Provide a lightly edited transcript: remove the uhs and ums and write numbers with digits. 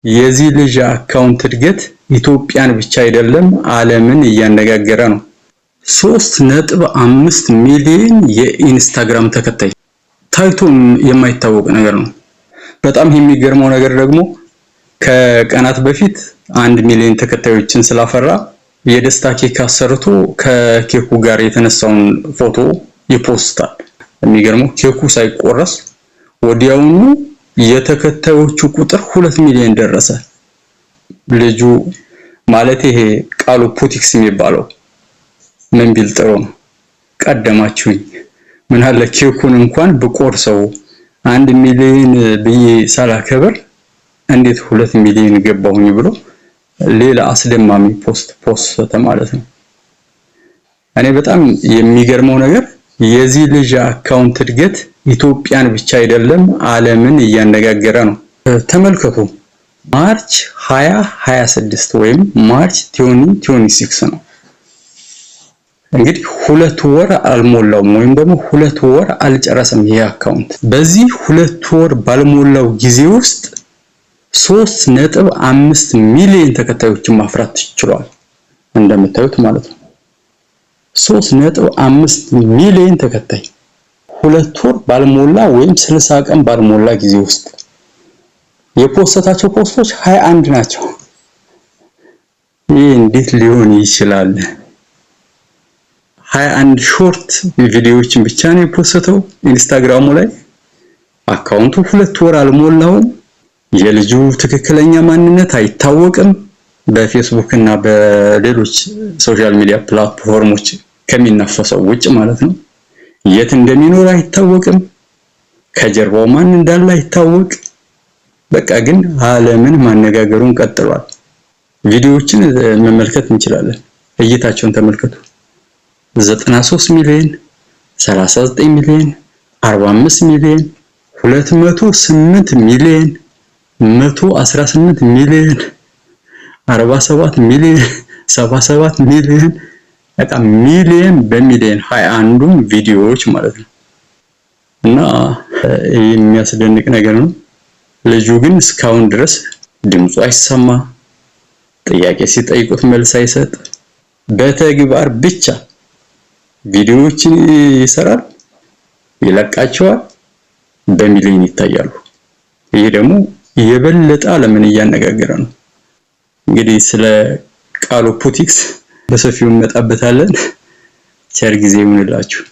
የዚህ ልጅ account እድገት ኢትዮጵያን ብቻ አይደለም፣ ዓለምን እያነጋገረ ነው። 3.5 ሚሊዮን የኢንስታግራም ተከታይ ታይቶ የማይታወቅ ነገር ነው። በጣም የሚገርመው ነገር ደግሞ ከቀናት በፊት 1 ሚሊዮን ተከታዮችን ስላፈራ የደስታ ኬክ አሰርቶ ከኬኩ ጋር የተነሳውን ፎቶ ይፖስታል። የሚገርመው ኬኩ ሳይቆረስ ወዲያውኑ የተከታዮቹ ቁጥር 2 ሚሊዮን ደረሰ። ልጁ ማለት ይሄ ቃሉ ፑቲክስ የሚባለው ምን ቢል ጥሩ ነው? ቀደማችሁኝ። ምን አለ ኬኩን እንኳን ብቆርሰው፣ 1 ሚሊዮን ብዬ ሳላከብር እንዴት 2 ሚሊዮን ገባሁኝ ብሎ ሌላ አስደማሚ post ፖስተ ማለት ነው። እኔ በጣም የሚገርመው ነገር የዚህ ልጅ account እድገት ኢትዮጵያን ብቻ አይደለም፣ ዓለምን እያነጋገረ ነው። ተመልከቱ፣ March 2026 ወይም March 2026 ነው። እንግዲህ 2 ወር አልሞላውም ወይም ደግሞ 2 ወር አልጨረሰም ይሄ account። በዚህ 2 ወር ባልሞላው ጊዜ ውስጥ 3.5 ሚሊዮን ተከታዮችን ማፍራት ችሏል። እንደምታዩት ማለት ነው። 3.5 ሚሊዮን ተከታይ 2 ወር ባልሞላ ወይም 60 ቀን ባልሞላ ጊዜ ውስጥ። የፖስተታቸው post ኦች 21 ናቸው። ይህ እንዴት ሊሆን ይችላል? 21 short ቪዲዮዎችን ብቻ ነው የፖስተው ኢንስታግራሙ ላይ። Account ኡ 2 ወር አልሞላውም። የልጁ ትክክለኛ ማንነት አይታወቅም። በፌስቡክ እና በሌሎች social media platform ኦች ከሚናፈሰው ውጭ ማለት ነው። የት እንደሚኖር አይታወቅም። ከጀርባው ማን እንዳለ አይታወቅ። በቃ ግን ዓለምን ማነጋገሩን ቀጥሏል። ቪዲዮዎችን መመልከት እንችላለን። እይታቸውን ተመልከቱ። 93 ሚሊዮን፣ 39 ሚሊዮን፣ 45 ሚሊዮን፣ 208 ሚሊዮን፣ 118 ሚሊዮን፣ 47 ሚሊዮን፣ 77 ሚሊዮን፣ በቃ ሚሊዮን በሚሊዮን፣ 21ዱም ቪዲዮዎች ማለት ነው። እና የሚያስደንቅ ነገር ነው። ልጁ ግን እስካሁን ድረስ ድምፁ አይሰማ፣ ጥያቄ ሲጠይቁት መልስ አይሰጥ፣ በተግባር ብቻ ቪዲዮዎችን ይሰራል፣ ይለቃቸዋል፣ በሚሊዮን ይታያሉ። ይሄ ደግሞ የበለጠ ዓለምን እያነጋገረ ነው። እንግዲህ ስለ ቃሉ ፑቲክስ በሰፊው እንመጣበታለን። ቸር ጊዜ ይሁንላችሁ።